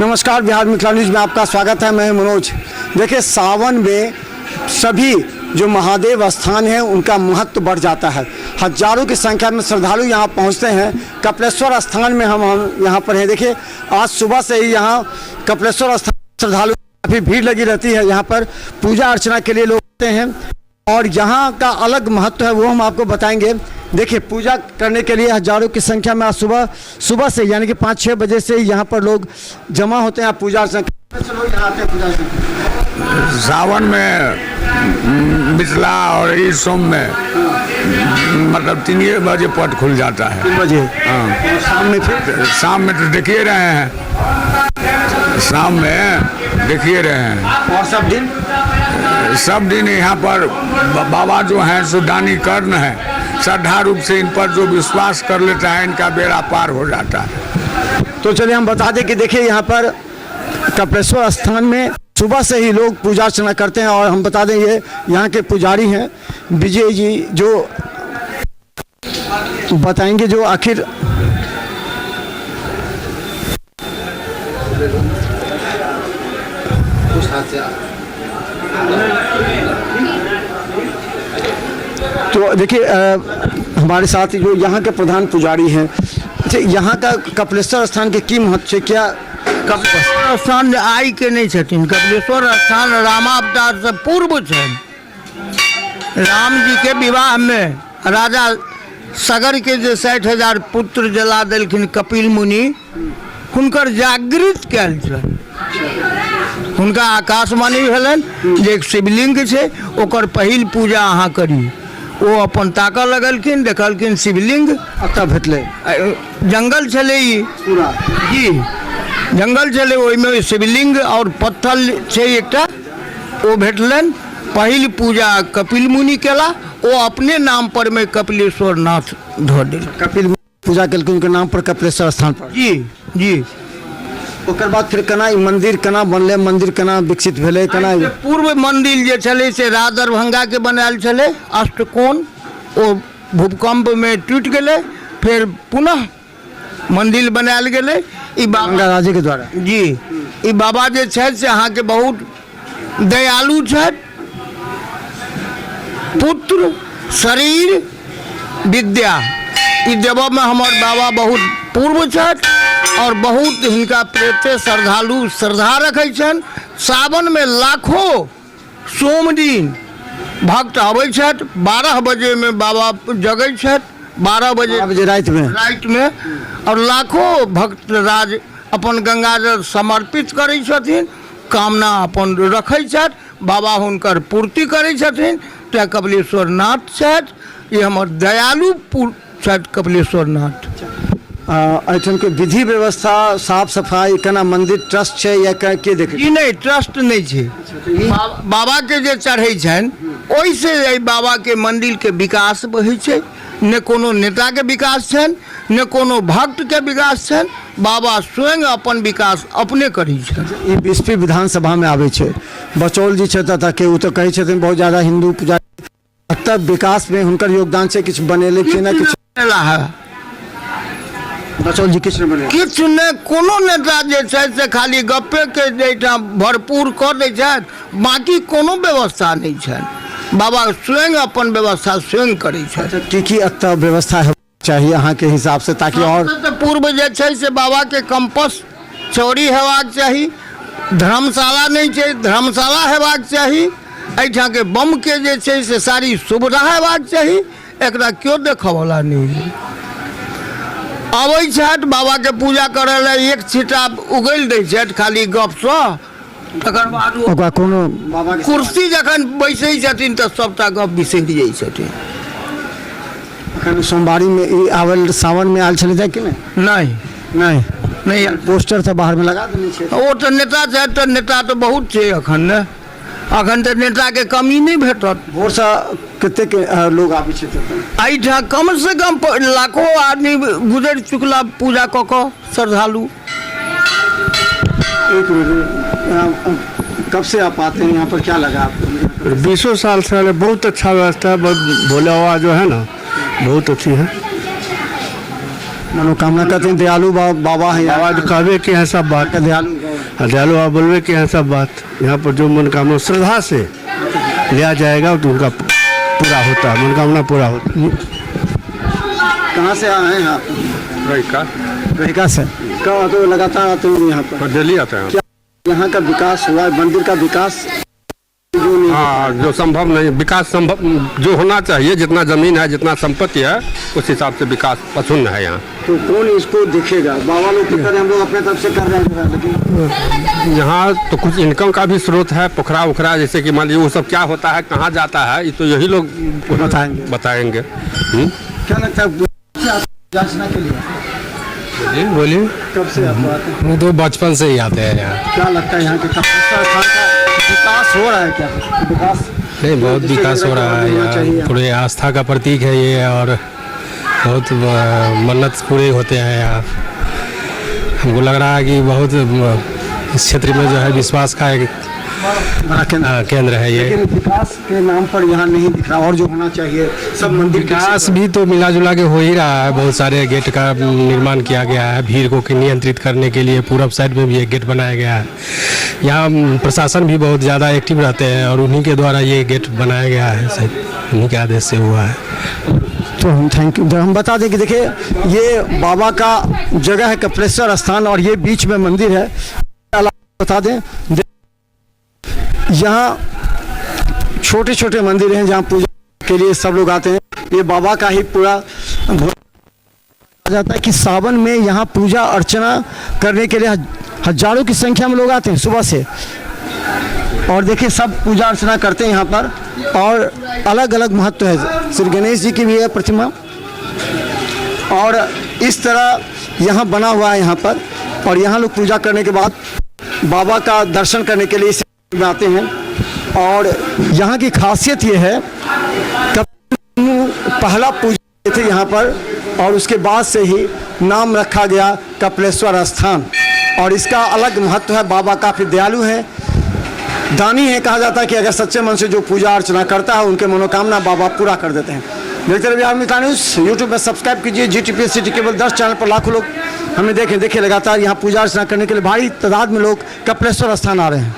नमस्कार, बिहार मिथिला न्यूज में आपका स्वागत है। मैं मनोज। देखिए, सावन में सभी जो महादेव स्थान है उनका महत्व बढ़ जाता है। हजारों की संख्या में श्रद्धालु यहाँ पहुँचते हैं। कपलेश्वर स्थान में हम यहाँ पर हैं। देखिए, आज सुबह से ही यहाँ कपलेश्वर स्थान श्रद्धालु काफ़ी भीड़ लगी रहती है। यहाँ पर पूजा अर्चना के लिए लोग आते हैं और यहाँ का अलग महत्व है, वो हम आपको बताएंगे। देखिए, पूजा करने के लिए हजारों की संख्या में आज सुबह सुबह से, यानी कि 5-6 बजे से यहाँ पर लोग जमा होते हैं पूजा अर्चना के लोग यहाँ आते हैं पूजा अर्चना। सावन में मिथिला और इस सोम में मतलब 3 बजे पट खुल जाता है। 3 बजे? हाँ। और शाम में फिर? शाम में तो देखिए रहे हैं, शाम में देखिए रहे हैं। और सब दिन? सब दिन यहाँ पर बाबा जो हैं सो दानी कर्ण है। श्रद्धा रूप से इन पर जो विश्वास कर लेता है, इनका बेड़ा पार हो जाता है। तो चलिए, हम बता दें कि देखिए, यहाँ पर कपिलेश्वर स्थान में सुबह से ही लोग पूजा अर्चना करते हैं और हम बता दें, ये यहाँ के पुजारी हैं विजय जी, जो बताएंगे जो आखिर तो देखिए, हमारे साथ जो यहाँ के प्रधान पुजारी हैं। अच्छा, यहाँ का कपिलेश्वर स्थान के की महत्व है, क्या? कपिलेश्वर स्थान आइ के नहि छथिन। कपिलेश्वर स्थान रामावतार से पूर्व छनि। राम जी के विवाह में राजा सगर के जे 60,000 पुत्र जला देलखिन कपिल मुनि, हुनकर जागृत कयल छनि। हुनका आकाशवाणी भेलनि जे एक शिवलिंग छै, ओकर पहिल पूजा अहाँ करी। ओ अपन ताकऽ लगलखिन, देखलखिन शिवलिंग। कतऽ भेटलै? जंगल छलै ई। पूरा? जी, जंगल छलै, ओहिमे शिवलिंग आओर पत्थर छै एकटा, ओ भेटलनि। पहिल पूजा कपिल मुनि केला, ओ अपने नाम पर मे कपिलेश्वर नाथ धऽ देल। कपिल मुनि पूजा केलखिन, उनके नाम पर कपिलेश्वर स्थान पर। जी जी। ओकर बाद फिर केना ई मंदिर केना बनलै, मंदिर केना विकसित भेलै, केना? एहिसँ पूर्व मंदिर जे छलै से राज दरभंगाके बनायल छलै अष्टकोण, ओ भूकम्पमे टूटि गेलै, फेर पुनः मंदिर बनायल गेलै। ई बाबा दरभंगा राजे के द्वारा। जी, ई बाबा जे छथि से अहाँके बहुत दयालु छथि। पुत्र, शरीर, विद्या ई देबऽमे हमर बाबा बहुत पूर्व छथि आओर बहुत हिनका प्रेते श्रद्धालु श्रद्धा रखै छनि। सावनमे लाखो सोम दिन भक्त अबै छथि। 12 बजेमे बाबा जगै छथि, 12 बजे। 12 बजे रातिमे? रातिमे। आओर लाखो भक्त राज अपन गंगाजल समर्पित करै छथिन, कामना अपन रखै छथि, बाबा हुनकर पूर्ति करै छथिन। तेँ कपिलेश्वर नाथ छथि, ई हमर दयालु छथि कपिलेश्वर नाथ। एहिठामके विधि व्यवस्था, साफ सफाइ केना? मंदिर ट्रस्ट छै या के देखै? ई नहि, ट्रस्ट नहि छै। बाबाके जे चढ़ै छनि ओहिसँ एहि बाबाके मन्दिरके विकास होइ छै। ने कोनो नेताके विकास छनि, ने कोनो भक्तके विकास छनि, बाबा स्वयं अपन विकास अपने करै छनि। ई बिस्फी विधानसभामे आबै छै। बचौल जी छथि एतऽके, ओ तऽ कहै छथिन बहुत ज्यादा हिन्दू पूजा एतऽ विकासमे हुनकर योगदान छै, किछु बनेले छै ने किछु? बनेला है। बचौल जी किछु नहि बनेला? किछु नहि। कोनो नेता जे छथि से खाली गप्पेके एहिठाम भरपूर कऽ दै छथि, बाँकी कोनो व्यवस्था नहि छनि। बाबा स्वयं अपन व्यवस्था स्वयं करै छथि। अच्छा, की की एतऽ व्यवस्था हेबाक चाही अहाँके हिसाबसँ, ताकि आओर सबसँ पूर्व जे छै से बाबाके कम्पस चौड़ी हेबाक चाही। धर्मशाला नहि छै, धर्मशाला हेबाक चाही। एहिठामके बमके जे छै से सारी सुविधा हेबाक चाही। एकरा केओ देखऽवला नहि है। अबै छथि बाबाके पूजा करऽ लए, एक छींटा उगलि दै छथि खाली गपसँ, तकर बाद ओ ओकरा कोनो बाबाके कुर्सी जखन बैसै छथिन तऽ सभटा गप बिसरि जाइ छथिन। एखन सोमवारीमे ई आबल सावनमे आयल छलै कि नहि? नहि। नहि? नहि आयल। पोस्टर तऽ बाहरमे लगा देने छै। ओ तऽ नेता छथि, तऽ नेता तऽ बहुत छै एखन ने, एखन तऽ नेताके कमी नहि भेटत। भोरसँ कतेक लोग आबै छै एतऽ? एहिठाम कमसँ कम लाखो आदमी गुजरि चुकला पूजा कऽ कऽ श्रद्धालु। एक मिनट, कब से आप आते हैं यहाँ पर, क्या लगा आपको? 20 साल से आने, बहुत अच्छा व्यवस्था है। बहुत भोले बाबा जो है ना, बहुत अच्छी है। मनोकामना कहते हैं, दयालु बाबा है यहाँ। बाबा जो कहबे के है सब बात। दयालु। और दयालु बाबा बोलवे के हैं सब बात। यहाँ पर जो मनोकामना श्रद्धा से लिया जाएगा तो उनका पूरा होता है, मनोकामना पूरा होता है। कहाँ से आए हैं आप? रहिका। रहिका से। कब आते हो? लगातार आते होंगे यहाँ पर? डेली आते हैं। क्या यहाँ का विकास हुआ है? मंदिर का विकास जो नहीं, हाँ, जो संभव नहीं, विकास संभव जो होना चाहिए, जितना जमीन है जितना संपत्ति है उस हिसाब से विकास अक्षुण्ण है यहाँ। तो कौन इसको देखेगा? बाबा लोग तो कर रहे हैं, हम लोग अपने तरफ से कर रहे हैं, लेकिन यहाँ तो कुछ इनकम का भी स्रोत है, पोखरा उखरा जैसे कि मान लीजिए वो सब क्या होता है कहाँ जाता है, ये तो यही लोग बताएंगे। बताएंगे। क्या लगता है जांचना के लिए? जी बोलिए। कब से आप आते हैं? वो तो बचपन से ही आते हैं यहाँ। क्या लगता है यहाँ के कपिलेश्वर स्थान का विकास हो रहा है? क्या विकास नहीं, बहुत जिससे विकास हो रहा है होना चाहिए। यहाँ, पूरे आस्था का प्रतीक है ये और बहुत मन्नत पूरे होते हैं यहाँ। हमको लग रहा है कि बहुत इस क्षेत्र में जो है विश्वास का एक बड़ा केंद्र केंद्र है ये। लेकिन विकास के नाम पर यहाँ नहीं दिख रहा और जो होना चाहिए सब मंदिर विकास भी तो मिला जुला के हो ही रहा है। बहुत सारे गेट का निर्माण किया गया है भीड़ को नियंत्रित करने के लिए। पूरब साइड में भी एक गेट बनाया गया है। यहाँ प्रशासन भी बहुत ज़्यादा एक्टिव रहते हैं और उन्हीं के द्वारा ये गेट बनाया गया है, शायद उन्हीं के आदेश से हुआ है। तो हम thank you. हम बता दें कि देखिए ये बाबा का जगह है कपिलेश्वर स्थान और ये बीच में मंदिर है। अलावा बता दें यहाँ छोटे छोटे मंदिर हैं जहाँ पूजा के लिए सब लोग आते हैं। ये बाबा का ही पूरा जाता है कि सावन में यहाँ पूजा अर्चना करने के लिए हजारों की संख्या में लोग आते हैं सुबह से। और देखिए सब पूजा अर्चना करते हैं यहाँ पर और अलग अलग महत्व है। श्री गणेश जी की भी है प्रतिमा और इस तरह यहाँ बना हुआ है यहाँ पर। और यहाँ लोग पूजा करने के बाद बाबा का दर्शन करने के लिए इस में आते हैं। और यहाँ की खासियत ये है, कब पहला पूजा थे यहाँ पर और उसके बाद से ही नाम रखा गया कपिलेश्वर स्थान। और इसका अलग महत्व है। बाबा काफ़ी दयालु हैं, दानी है। कहा जाता है कि अगर सच्चे मन से जो पूजा अर्चना करता है उनके मनोकामना बाबा पूरा कर देते हैं। देखते रहिए बिहार मिथिला न्यूज़। यूट्यूब में सब्सक्राइब कीजिए। GTPS city cable 10 channel पर लाखों लोग हमें देखें। देखिए लगातार यहाँ पूजा अर्चना करने के लिए भारी तादाद में लोग कपिलेश्वर स्थान आ रहे हैं।